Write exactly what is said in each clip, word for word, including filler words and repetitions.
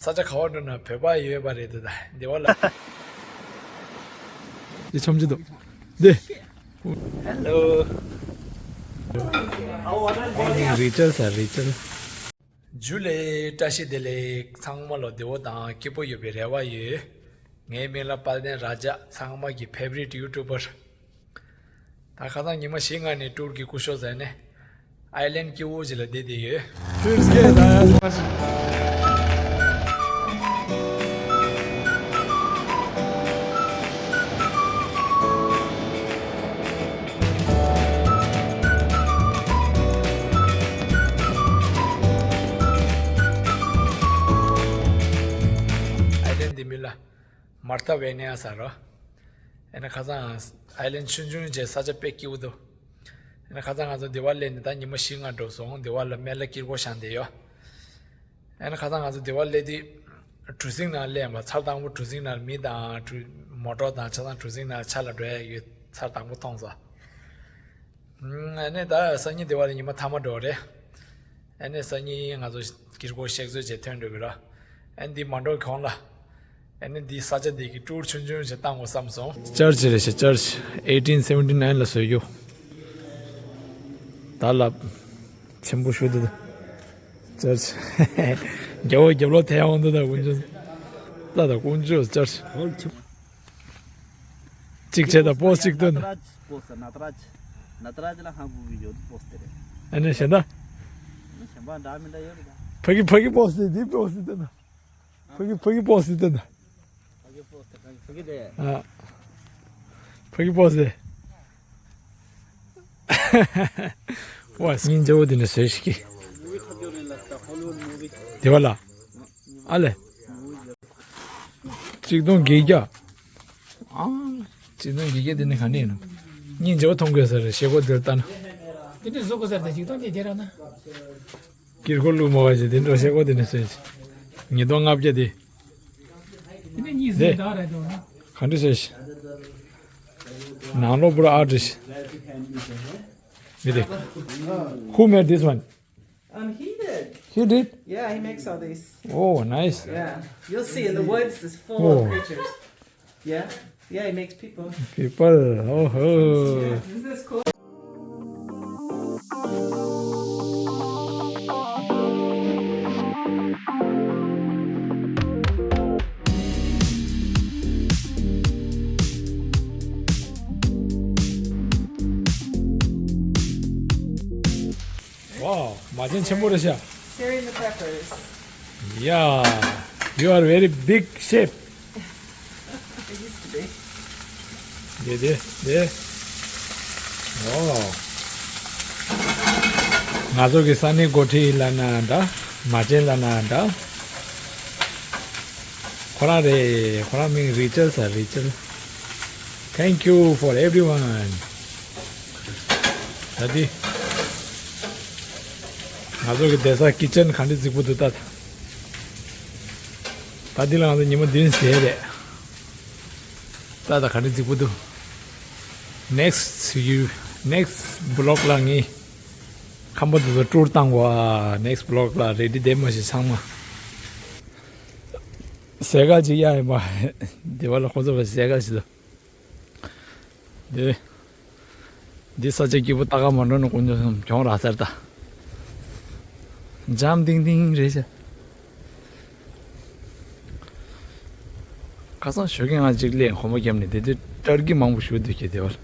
ས་ཆ་ག་བར་འགྲོ་ན་བོད་པ་ཡོད་པ་རེད་ད། འདི་བ་ལ། འདི་ཆོམ་ཅི་འདུག་འདི། Hello. རི་ཅལ་ས་རི་ཅལ། ཇུ་ལེ། བཀྲ་ཤིས་བདེ་ལེགས། ཚང་མ་ལ་བདེ་བོ་དང་སྐྱིད་པོ་ཡོད་པའི་རེ་བ་ཡོད། ངའི་མིང་ལ་དཔལ་ལྡན་ར་ཇ། ཚང་མ་གི་ཕེབ་རིཊ་ཡུ་ཊུབ་པར། ད་ཁ་སང་ཉི་མ་བཞི་ལྔ་ནས་ཊུར་གྱི་སྐུ་ཞབས་ཟེར་ནས་ཨའི་ལན་སྐྱིད་པོ་ཅིག་ལ་བསྡད་བསྡད་ཡོད། ཕིར་སྐད་ད་ཡ་ཟི་མ་ཤི། ཨའི་ལན་འདི་མིང་ལ་མར་ཐ་ཝེ་ནེ་ཡ་ཟེར་རོ། ཨེ་ན་ཁ་སང་ཨའི་ལན་ཆུང་ཆུང་བྱས། ས་ཆ་དཔེ་སྐྱིད་པོ་འདུག་ཨེ་ན་ཁ་སང་ང་ཚོ་འདི་བ་སླེབས་ནས་ད་ཉི་མ་བཞི་ལྔ་འགྲོ་སོང་། འདི་བ་ལ་སྨན་བླ་དཀྱིལ་འཁོར་བཞེངས་བསྡད་ཡོད། ཨེ་ན་ཁ་སང་ང་ཚོ་འདི་བ་སླེབས་དུས་གྲུ་གཟིངས་ནང་སླེབས་པ། ཚར་དང་པོ་གྲུ་གཟིངས་ནང་མི་དང་གྲུ་མོ་ཊ་དང་ཆ་ཚང་གྲུ་གཟིངས་ནང་ཆ་ལ་འགྲོ་ཡ་ཡོད། ཚར་དང་པོ་མཐོང་སོང་། ཨ་ནི་ད་སང་ཉིན་འདི་བ་ལ་ཉི་མ་མཐའ་མ་འགྲོ་རེད། ཨ་ནི་སང་ཉིན་ང་ཚོ་དཀྱིལ་འཁོར་གཤེགས་གསོལ་བྱས་ཐོན་འགྲོ་གི་ར། ཨ་ནི་འདི་མ་འགྲོ་གོང་ལ། ཨ་ནི་འདི་ས་ཆ་འདི་གི་ཊུར་ཆུང་ཆུང་ཞིག་བཏང་དགོས་བསམ་སོང་། ཅར་ཆི་རེད་ཤག་ཅར་ཆི། eighteen seventy nine ལ་བཟོས་རྒྱུ། ད་ལབ། ཆེན་པོ་ཞུ་འདུག་ཅར་ཆི། རྒྱལ་པོ་རྒྱབ་ལོག་ཐལ་ཡོང་འདུག་ད་དཀོན་མཆོག་ལ་ད་དཀོན་མཆོག་ཅར་ཆི། གཅིག་བྱས་དང་པོ་སི་གཅིག་སྟོན། ནཏ་རཱཇ་པོ་སི་ནཏ་རཱཇ། ནཏ་རཱཇ་ལ་ཧང་གུ་གི་ཡོད་པོ་སི་དེ་རེད། ཨ་ནི་གཞན་དག་གཞན་པ་འདྲ་མི་འདྲ་ཡོད་རེད་ད། ཕ་གི་ཕ་གི་པོ་སི་དེ་འདི་པོ་སི་དེ་ན། ཕ་གི་ཕ་གི་པོ་སི་དེ་ན། ཕ་གི་པོ་སི་དེ་ཕ་གི་ཕ་གི་དེ། ཨ། ཕ་གི་པོ་སི་དེ། ཝ་སྙིང་རྗེ་བོ་དེ་ནི་བཟོས་ཤིག་གི། དེ་བ་ལ། ཨ་ལེ། གཅིག་སྟོང་བརྒྱད་བརྒྱ། ཨང་། གཅིག་སྟོང་བརྒྱད་བརྒྱ་དེ་ནི་ག་ནས་ཡིན་ནམ། སྙིང་རྗེ་བོ་མཐོང་དགོས་ས་རེད། ཤེལ་སྒོ་འདིར་ལྟ་ན། དེ་འདྲའི་བཟོ་དགོས་ས་རེད་ད། གཅིག་སྟོང་བརྒྱད་བརྒྱ་རག་ན། དཀྱིལ་འཁོར་བླུགས་མ་བ་ཞིག་དེ་འདྲ་ཤེལ་སྒོ་དེ་ནི་བཟོས་ཤིག་ཉིས་སྟོང་ལྔ་བརྒྱ་དེ། དེ་ནི་གཉིས་བཟོས་ད་རེད་དོ། ག་འདྲ་བཟོས་ཤིག་ནང་ལོགས་པུ་ར་ཨར་ཊི་ཤིག་མི་དེ། Who made this one? Um, he did. He did? Yeah, he makes all these. Oh, nice. Yeah, you'll see in the woods is full of Oh. creatures. Yeah, yeah, he makes people. People, oh ho. Yeah, isn't this cool? Wow, མ་ཅན་ཆེན་པོ་རེད་ཤག Syrian the peppers. Yeah, you are very big chef. It used to be. དེ་དེ་དེ། Wow. ང་ཚོ་གི་ས་གནས་འགོ་ཁྲིད་ལབ་ན་འདྲ། མ་ཅན་ལབ་ན་འདྲ། ཁོ་རང་རེད། ཁོ་རང་མིང་རི་ཅལ་ཟེར། རི་ཅལ། Thank you for everyone. ད་འདི། ང་ཚོ་གི་བསྡད་ས་ཀི་ཅན་ག་འདྲ་རྫིག་པོ་འདུག་ལྟ། ད་འདི་ལ་ང་ཚོ་ཉི་མ་བདུན་ཟིན་རེད། ལྟ་ད་ག་འདྲ་རྫིག་པོ་འདུག Next you next vlog ལ་ངས་ཁམས་པ་དེ་ཚོ་ཊུར་བཏང་བ། Next vlog ལ་རེ་ཌི་བསྡད་མ་ཤེས་ཚང་མ། ཟས་ག་ཅིག་ཡ་ཡིན་པ། དེ་བ་ལ་ཁོ་ཚོ་བ་ཟས་ག་ཞིག་ལ། འདི། འདི་ས་ཆ་སྐྱིད་པོ་ལྟ་ག་མ་འགྲོ་ན་དཀོན་མཆོག་གསུམ་གྱོང་རག་ཚར་ད། འཇམ་ཐིང་ཐིང་རེད་ཤག་ཁ་སང་ཞོགས་ཀས་ང་གཅིག་སླེབས་གོམ་པ་བརྒྱབ་ནས་དེ་དུས་སྤྲར་གི་མང་པོ་ཞུ་འདུག་གི་དེ་བར།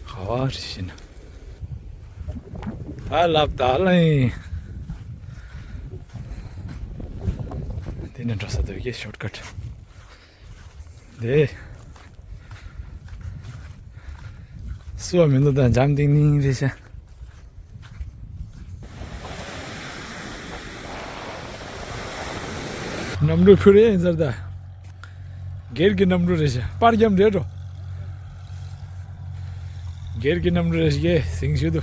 ག་བ་རེད་ཤེ་ན། ད་ལབ་ད་ལ་ཡིན། དེ་ནས་འགྲོ་ས་འདུག་གི་ཤོར་ཀཊ། དེ། སུ་བ་མི་འདུག་ད་འཇམ་ཐིང་ཐིང་རེད་ཤག་གནམ་གྲུ་ཕུ་རེ་ཡིན་ཟེར་ད། སྒེར་གྱི་གནམ་གྲུ་རེད་ཤག་པར་རྒྱབ་འདྲེ་འགྲོ། སྒེར་གྱི་གནམ་གྲུ་རེད་ཤག་སིང་ཞུ་དུ།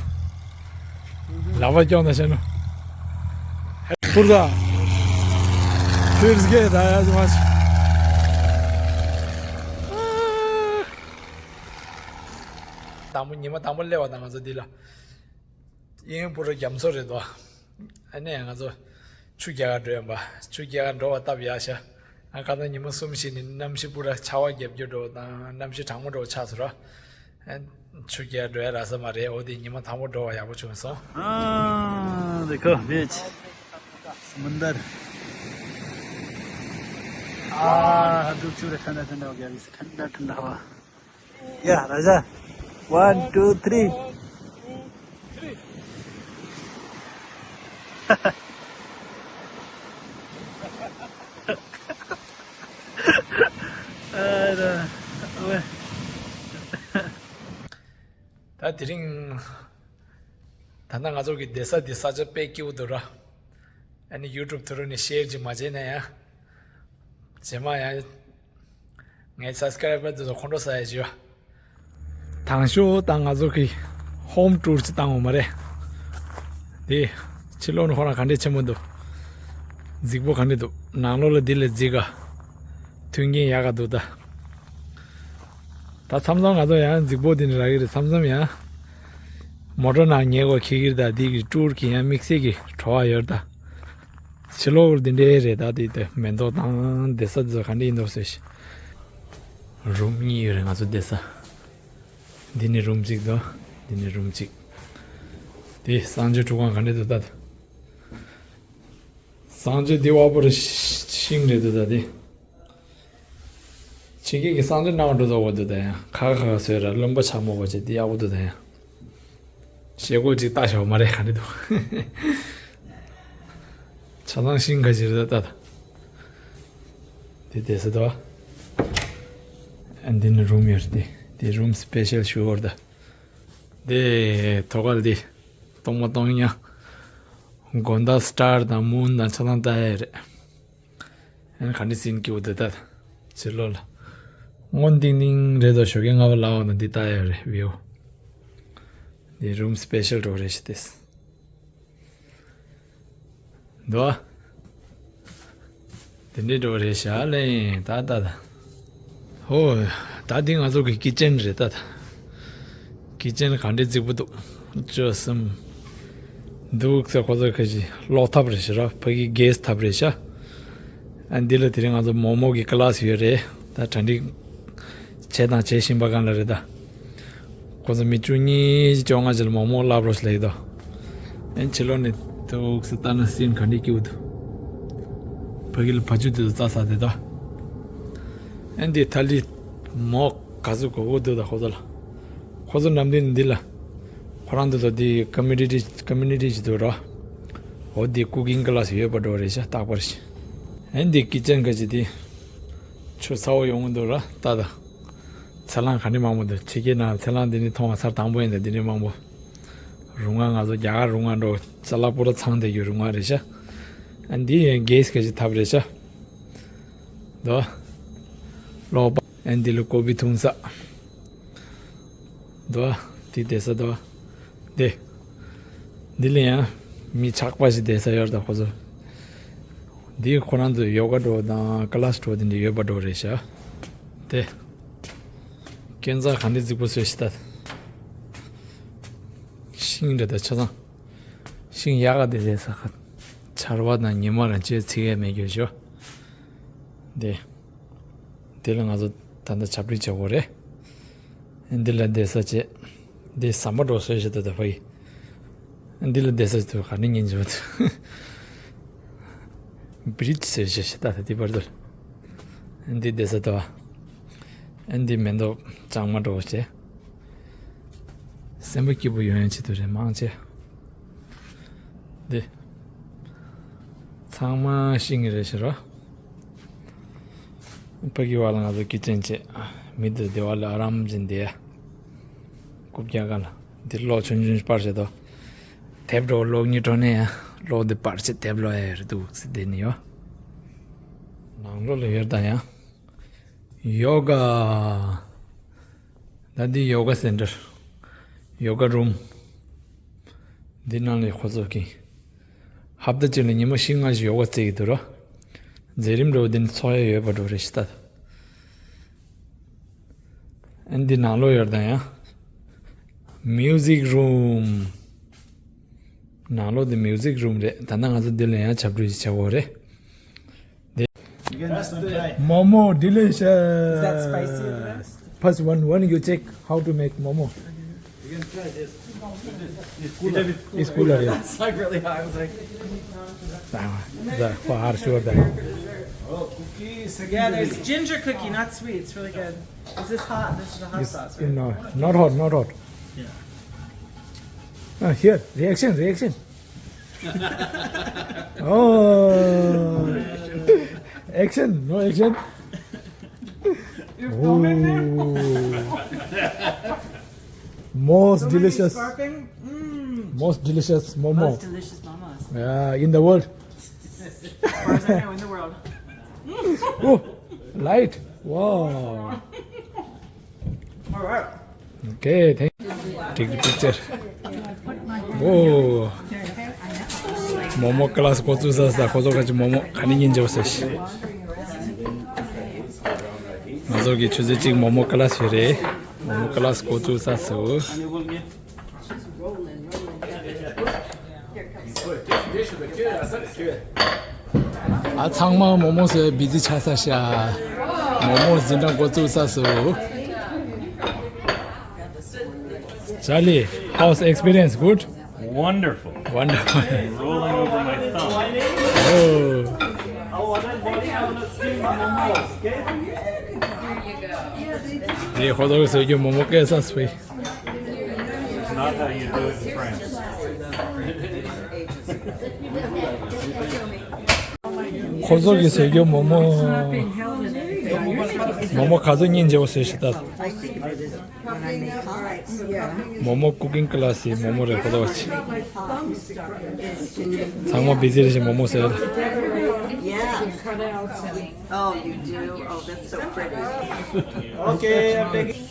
ལ་བ་ཀྱང་ན་ཤ་ནོ། ཕུར་ད། ཕིར་སྒེ་ད་ཡ་ཇི་མ་ཤི། དང་པོ་ཉི་མ་དང་པོ་སླེབས་པ་དང་ང་ཚོ་འདི་ལ། དབྱིན་ཡུལ་པུ་ར་རྒྱ་མཚོ་རེད་དོ། ཨ་ནེ་ང་ཚོ། ཆུ་རྒྱག་ག་འགྲོ་ཡོང་པ། ཆུ་རྒྱག་ག་འགྲོ་བ་སྟབས་ཡག་ཤག་ཨ་ཁ་ད་ཉི་མ་གསུམ་བཞི་ནི་གནམ་གཤིས་པུ་ར་ཆར་པ་རྒྱབ་རྒྱུ་འགྲོ་དང་གནམ་གཤིས་གྲང་མོ་འགྲོ་ཆགས་སོང་ར། ཨ་ཆུ་རྒྱག་ག་འགྲོ་ཡ་རག་ས་མ་རེད། འོ་དེ་ཉི་མ་དང་པོ་འགྲོ་བ་ཡག་པོ་བྱུང་སོང་། हाँ, देखो बीच, समंदर। हाँ, धूप चूरा ठंडा ठंडा हो गया अभी से, ठंडा ठंडा हवा। या राजा, one two three. ད་དེ་རིང་ད་ལྟ་ང་ཚོ་གི་བསྡད་ས་འདི་ས་ཆ་དཔེ་སྐྱིད་པོ་འདུག་ར། ཨ་ནི་ཡུ་ཊུབ་ཐོག་ནས་ཤེར་ཅིག་མ་བྱས་ན་ཡང་། རྗེས་མ་ཡང་ངའི་སབ་སི་ཀ་རའི་བར་དེ་ཚོ་ཁོང་ཁྲོ་ཟ་ཡ་བྱོས། དང་ཤོས་ད་ང་ཚོ་གི་ཧོམ་ཊུར་ཅིག་བཏང་འོང་མ་རེད། དེ་ཕྱི་ལོགས་ནས་ཁོ་རང་ག་འདྲས་ཆེན་པོ་འདུག་རྫིག་པོ་ག་འདྲས་འདུག་ནང་ལོགས་ལ་འདི་ལས་རྫིག་ག་མཐུན་རྐྱེན་ཡག་ག་འདུག་ད། ད་མཚམས་མཚམས་ང་ཚོ་ཡང་རྫིག་པོ་འདི་ནས་རག་གི་རེད། མཚམས་མཚམས་ཡང་མོ་ཊ་ནང་ཉལ་དགོས་འཁེལ་གི་རེད། ད་འདི་གི་ཊུར་གི་ཡང་དམིགས་བསལ་གྱི་བྲོ་བ་ཡོད་རེད་ད། ཕྱི་ལོགས་འདི་འདྲས་རེད་ད། དེ་དེ་མེ་ཏོག་དང་བསྡད་ས་འདི་ཚོ་ག་འདྲས་ཡིན་འདུག་ཟེར་ཞིག་རུམ་གཉིས་ཡོད་རེད་ང་ཚོ་བསྡད་ས། འདི་ནི་རུམ་གཅིག་དང་འདི་ནི་རུམ་གཅིག་དེ་གསང་སྤྱོད་ཁྲུས་ཁང་ག་འདྲས་འདུག་ད། གསང་སྤྱོད་འདི་དབའ་བོར་ཤིང་རེད་འདུག་ད་དེ། ཕྱི་རྒྱལ་གྱི་གསང་སྤྱོད་གནང་བ་འགྲོ་ཚོགས་པ་འདུག་ད་ཡང་ཁ་ཁ་ཁ་བཟོས་ར་རློན་པ་ཆགས་མོ་གོ་ཆེ་འདི་ཡག་པོ་འདུག་ད་ཡང་། ཞེ་གོ་ཅིག་ལྟ་ཞོག་མ་རེད་ག་འདྲས་འདུག་ཆ་ཚང་ཤིང་ཁ་ཅིག་རེད་ད་ད། དེ་དེ་ཟེར་དོ། ཨ་འདི་ནི་རུམ་ཡོད་རེད་དེ། དེ་རུམ་སི་པེ་ཤལ་ཞུ་བར་ད། དེ་ཐོག་ཁར་དེ་གཏོང་མ་གཏོང་ཡང་། དགོང་དག་སི་ཊར་དང་མུན་དང་ཆ་ཚང་ལྟ་ཡ་རེད། ཨན་ག་འདྲ་ཟིན་སྐྱིད་པོ་འདུག་ད། ཕྱི་ལོགས་ལ། སྔོན་ཏིང་ཏིང་རེད་དོ། ཞོགས་ཀས་སྔ་པོ་ལ་འོང་ན་འདི་ལྟ་ཡ་རེད་བིའུ། འདི་རུམ་སི་པེ་ཤལ་འགྲོ་རེད་ཤི་ཏེས། འདུག་ཨ། དེ་འདྲའི་འགྲོ་རེད་ཤག་ལེ་ད་ད་ད། ཧོ། ད་འདི་ང་ཚོ་གི་ཀི་ཅན་རེད་ད་ད། ཀི་ཅན་ག་འདྲའི་རྫིག་པོ་འདུག་ཅོ་སེམས། འདུག་ཟེར་ཁོ་ཚོ་ཁ་ཅིག་ལོག་ཐབས་རེད་ཤག་ར། ཕ་གི་གེ་སི་ཐབས་རེད་ཤག་ཨ་འདི་ལ་དེ་རིང་ང་ཚོ་མོག་མོག་གི་ཀི་ལ་སི་ཡོད་རེད་ད། གྲ་སྒྲིག་བྱས་དང་བྱེད་བཞིན་པ་གང་ལ་རེད་ད། ཁོ་ཚོ་མི་བཅུ་གཉིས་བཅོ་ལྔ་ཅིག་ལ་མོག་མོག་ལབ་རོགས་ལབ་ཡོད་དོ། ཨན་ཕྱི་ལོགས་ནས་ཐུག་སེ་ལྟ་ན་སིན་ག་འདྲའི་སྐྱིད་པོ་འདུག་ཕ་གི་ལ་བ་ཕྱུགས་དེ་ཚོ་རྩྭ་ཟ་བསྡད་དོ། ཨན་འདི་ཐ་ལི་མོག་ག་ཚོད་གོ་གོ་འདུག་ད་ཁོ་ཚོ་ལ། ཁོ་ཚོ་ནམ་དུས་འདི་ལ། ཁོ་རང་ཚོ་འདི་ཀོ་མུ་ནི་ཊི་ཀོ་མུ་ནི་ཊི་ཞིག་འདུག་ར། འོ་འདི་ཀུ་ཀིང་ཀི་ལ་སི་ཡོད་པ་འགྲོ་རེད་ཤག་རྟག་པར་ཤི། ཨན་འདི་ཀི་ཅན་ག་ཅིག་འདི། ཆུ་ཚ་པོ་ཡོང་གི་འདུག་ར་ད་ད། ཚལ་སླང་ག་འདྲ་མང་པོ་འདུག་ཕྱི་རྒྱལ་ནང་ཚལ་སླང་འདི་ནི་མཐོང་བ་ཚར་དང་པོ་ཡིན་ད། འདི་འདྲའི་མང་པོ། རུ་ང་ང་ཚོ་རྒྱ་གར་རུ་ང་འགྲོ་ཅ་ལག་པུ་ར་ཚང་བསྡད་རྒྱུ་རུ་ང་རེད་ཤག་ཨན་འདི་ཡང་གེ་སི་ག་ཅིག་ཐབས་རེད་ཤག་འདུག་ལོག་པ། ཨན་འདི་ལ་ཀོ་བི་འཐུང་ས། འདུག་བ། དེ་བསྡད་ས་འདུག་བ། དེ། འདི་ལ་ཡང་མི་ཆགས་པ་ཞིག་བསྡད་ས་ཡོད་རེད་ད་ཁོ་ཚོ། འདི་ཁོ་རང་ཚོ་ཡོ་ག་འགྲོ་དང་ཀི་ལ་སི་འགྲོ་དེ་འདྲ་ཡོད་པ་འགྲོ་རེད་ཤག་དེ། སྐས་འཛེག་ག་འདྲ་རྫིག་པོ་བཟོས་ཤག་ད། ཤིང་རེད་ད་ཆ་ཚང་། ཤིང་ཡག་ག་དེ་རེད་ས་ཁ། ཆར་པ་དང་ཉི་མ་རང་ཅེས་ཚིག་ཡས་མེད་རྒྱུ་ཞོ། དེ། དེ་ལ་ང་ཚོ་ད་ལྟ་ཆ་སྒྲིག་བྱེད་དགོས་རེད། འདི་ལ་བསྡད་ས་བྱེད། འདི་ཟམ་པ་འགྲོ་སྲོལ་ཞིག་ད་ལྟ་ཕ་གི། འདི་ལ་བསྡད་ས་དུ་ག་ནས་ཉིན་བྱེད་པ་དུ། བི་རིཇ་ཟེར་ཞིག་ད་ལྟ་འདི་བར་དུ། འདི་བསྡད་ས་དུ། འདི་མེ་ཏོག་གཙང་མ་འགྲོ་བྱེད། སེམས་པ་སྐྱིད་པོ་ཡོང་ཡང་ཆེད་དུ་རེད་མང་ཆེ། འདི། ཚང་མ་ཤིང་གི་རེད་ཤི་རོ། ཕ་གི་བ་ལ་ང་ཚོ་ཀི་ཅན་བྱེད། མི་འདི་བདེ་བ་ལ་ཨ་རམ་བྱིན་བསྡད་ཡ། རྐུབ་བཀྱག་ག་ལ། འདི་གློག་ཆུང་ཆུང་པར་བྱེད་དོ། དེབ་འགྲོ་གློག་གཉིས་འགྲོ་ནས་ཡ། གློག་འདི་པར་བྱེད་དེབ་ལོ་ཡ་རེད་འདུག་ཟེར་བསྡད་ནི་ཡོ། ནང་ལོགས་ལ་ཡོད་ད་ཡ། ཡོ་ག་ད་འདི་ཡོ་ག་སེན་ཊར། ཡོ་ག་རུམ། འདི་ནང་ལ་ཁོ་ཚོ་གིན། ཧབ་ཏ་གཅིག་ལ་ཉི་མ་བཞི་ལྔ་ཞིག་ཡོ་ག་རྩེ་གི་འདུག་རོ། མཛད་རིམ་འགྲོ་བ་འདི་ནི་ཚོགས་ཡ་ཡོད་པ་འགྲོ་རེད་ཤི་ད། ཨ་འདི་ནང་ལོགས་ཡོད་ད་ཡ། མིའུ་ཟིག་རུམ། ནང་ལོགས་འདི་མིའུ་ཟིག་རུམ་རེད། ད་ལྟ་ང་ཚོ་འདི་ལ་ཡང་ཆབ་བྲོ་ཞིག་བྱ་དགོས་རེད། འདི་Momo delicious. Is that spicy over there? First one, one you check how to make momo. You can try this. It's cooler. It's cooler, yeah. It's like really hot. I was like, ah, the, for her sure that. Oh, cookies. Yeah, there's ginger cookie, not sweet. It's really good. Is this hot? This is a hot sauce, right? No, not hot, not hot. Yeah. Ah, here, reaction, reaction. Oh. Action, no action. You're filming me? Most delicious. Scarfing? Mm. Most delicious momo. Most delicious momos. Yeah, in the world. As far as I know, in the world. Oh, light. Wow. All right. Okay, thank you. Take the picture. Oh. Momo class འགོ་བཙུགས་ས་ས་ཁོ་ཚོ་ག་ཅི་མོ་མོ་ག་ནས་ཉིན་འཇོག་ས་ཤི། ང་ཚོ་གི་ཆུ་ཚོད་གཅིག་མོ་མོ་class ཞིག་རེད། མོ་མོ་class འགོ་བཙུགས་ས་སུ། ཨ་ཚང་མ་མོ་མོ་སུ་བི་ཛི་ཆགས་ས་ཤ། མོ་མོ་འཛིན་གྲྭ་འགོ་བཙུགས་ས་སུ། Charlie, how's experience? Good? Wonderful. Wonderful. Rolling over my thumb. Oh. དེ་ཧོ་དོ་སུ་གི་མོ་མོ་སྐད་ས་སུ། It's not how you do it in France. ཁོ་ཚོ་གི་བཟོས་རྒྱུ་མོ་མོ། མོ་མོ་ག་ཚོད་སྙིང་རྗེ་པོ་བཟོས་ཤི་ད། མོ་མོ་cooking class ཡི་མོ་མོ་རེད་ཁོ་ཚོ་ཆི། ཚང་མ་བི་ཛི་རེད་ཤི་མོ་མོ་བཟོས། Oh, you do? Oh, that's so pretty. Okay, I'm taking.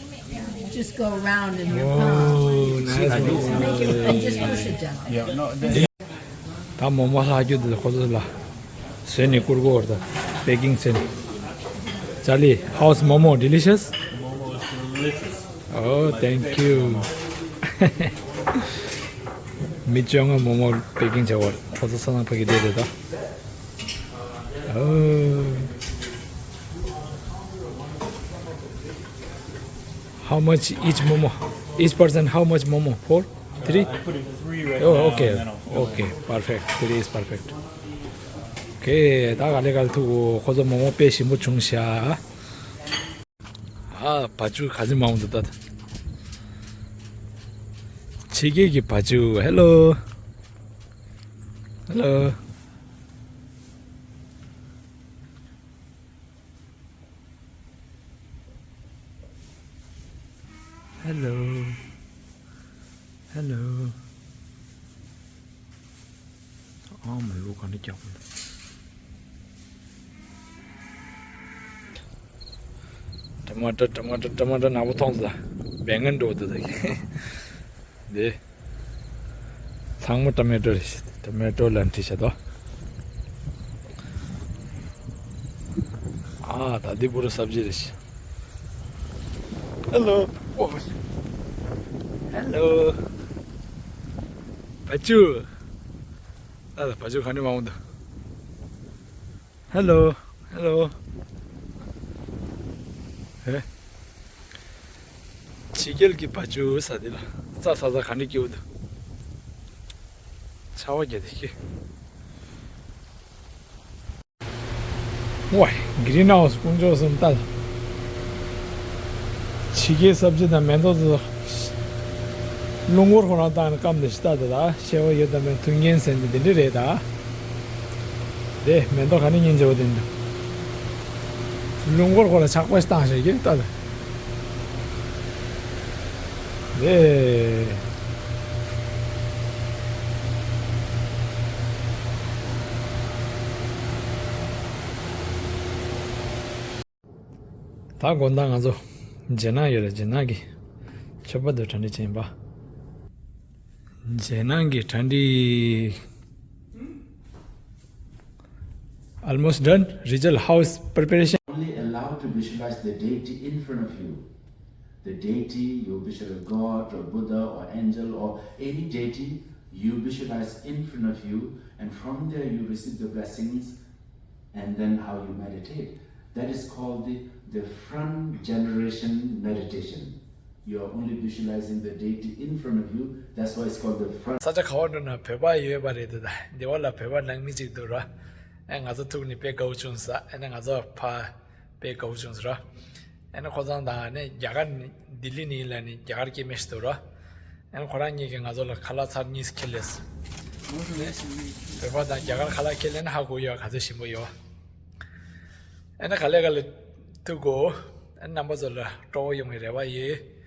Just go around in your palm. Oh, nice. And just push it down. Yeah, no, the ད་མོ་མོ་ལྷག་རྒྱུ་དེ་ཁོ་ཚོ་ལ་བཟོས་ནས་བསྐུར་གོ་བར་ད་packing བྱས་ནས། Charlie, how's momo? Delicious? Momo is delicious. Oh, thank you. མི་བཅོ་ལྔ་མོ་མོ་packing བྱས་པ་ཁོ་ཚོ་ས་ནང་ཕ་གི་བསྡད་རེད་ད། Oh. How much each momo? Each person how much momo? Four? Three? I put in three right now. Oh, okay. And then I'll fill it. Okay, perfect. Three is perfect. Okay, ད་ག་ལེ་ག་ལེ་ཐུག་ཁོ་ཚོ་མོ་མོ་དཔེ་ཞིམ་པོ་བྱུང་ཤག་ཨ་བ་ཕྱུགས་ག་ཚོད་མང་པོ་འདུག་ད། ཕྱི་རྒྱལ་གྱི་བ་ཕྱུགས། Hello. Hello. Hello. Hello. ཨ་མ་ལོ་ག་འདྲ་རྒྱག་པ། ཊ་མ་ཊ་ཊ་མ་ཊ་ཊ་མ་ཊ་ནག་པོ་མཐོང་ས། བེང་ངན་འགྲོ་འདུག་ད། འདི། ཚང་མ་ཊ་མེ་ཊོ་རེད། ཊ་མེ་ཊོ་ལ་བྲིས་བྱ་དོ། ཨ་ད་འདི་བུ་རུ་སབ་ཇི་རེད། Hello. Oh. Hello. བ་ཕྱུགས། ཨ་ད་བ་ཕྱུགས་ག་ནས་མ་འོང་ད། Hello, hello. ཧེ། ཕྱི་རྒྱལ་གྱི་བ་ཕྱུགས་ས་དེ་ལ་རྩྭ་ས་ས་ག་འདྲ་སྐྱིད་པོ་འདུག་ཆར་པ་བརྒྱབ་སྟེ་སྐྱིད། ཝའི། གྷི་རིན་ཧའུ་སི་དཀོན་མཆོག་གསུམ་ལྟ། ཕྱི་རྒྱལ་སབ་ཇི་དང་མེ་ཏོག་ཚོ། རླུང་འཁོར་ཁོ་རང་བཏང་ནས་སྐམ་ནས་ཤི་ད་ད་ད་ཤེས་པ་ཡོད་དམ་མེད་ཐུགས་ངན་ཟེར་ནས་འདི་འདྲ་རེད་ད། དེ་མེ་ཏོག་ག་ནས་སྙིང་རྗེ་བོ་དེ་འདུག་རླུང་འཁོར་ཁོ་ལ་ཆག་པ་ཞིག་བཏང་ཤེས་ཀྱི་ད་ད། དེ། ད་དགོང་དག་ང་ཚོ་རྗེས་གནང་ཡོད་རེད། རྗེས་གནང་གི་མཆོད་པ་དང་གྲ་སྒྲིག་བྱེད་པ། རྗེས་གནང་གི་གྲ་སྒྲིག Almost done. Rizal, how is preparation? Only allowed to visualize the deity in front of you. The deity, your visual god or Buddha or angel or any deity You visualize in front of you, and from there you receive the blessings, and then how you meditate. That is called the, the front generation meditation. You are only visualizing the deity in front of you. That's why it's called the front. ས་ཆ་ག་བ་འགྲོ་ན་བོད་པ་ཡོད་པ་རེད་འདུག་ད་འདི་བ་ལ་བོད་པ་ནང་མི་གཅིག་འདུག་ར། ཨེ་ང་ཚོ་ཐུག་ནི་དཔེ་དགའ་བོ་བྱུང་ས། ཨེ་ན་ང་ཚོ་ཕ་དཔེ་དགའ་བོ་བྱུང་ས་ར། ཨེ་ན་ཁོ་ཚང་དང་ནི་རྒྱ་གར་ནི་ལྡི་ལི་ནི་ལ་ནི་རྒྱ་གར་སྐྱེ་དམན་ཞིག་འདུག་ར། ཨེ་ན་ཁོ་རང་གཉིས་ཀྱིས་ང་ཚོ་ལ་ཁ་ལག་ཚར་གཉིས་ཁྱེར་ལེས། བོད་པ་དང་རྒྱ་གར་ཁ་ལག་ཁྱེར་ལེན་ཧ་གོ་ཡོད། ག་ཚོད་ཞིམ་པོ་ཡོད། ཨེ་ན་ག་ལེ་ག་ལེ་ཐུག་གོ། ཨེ་ན་རྣམ་པ་ཚོ་ལ་སྤྲོ་བོ་ཡོང་བའི་རེ་བ་ཡོད།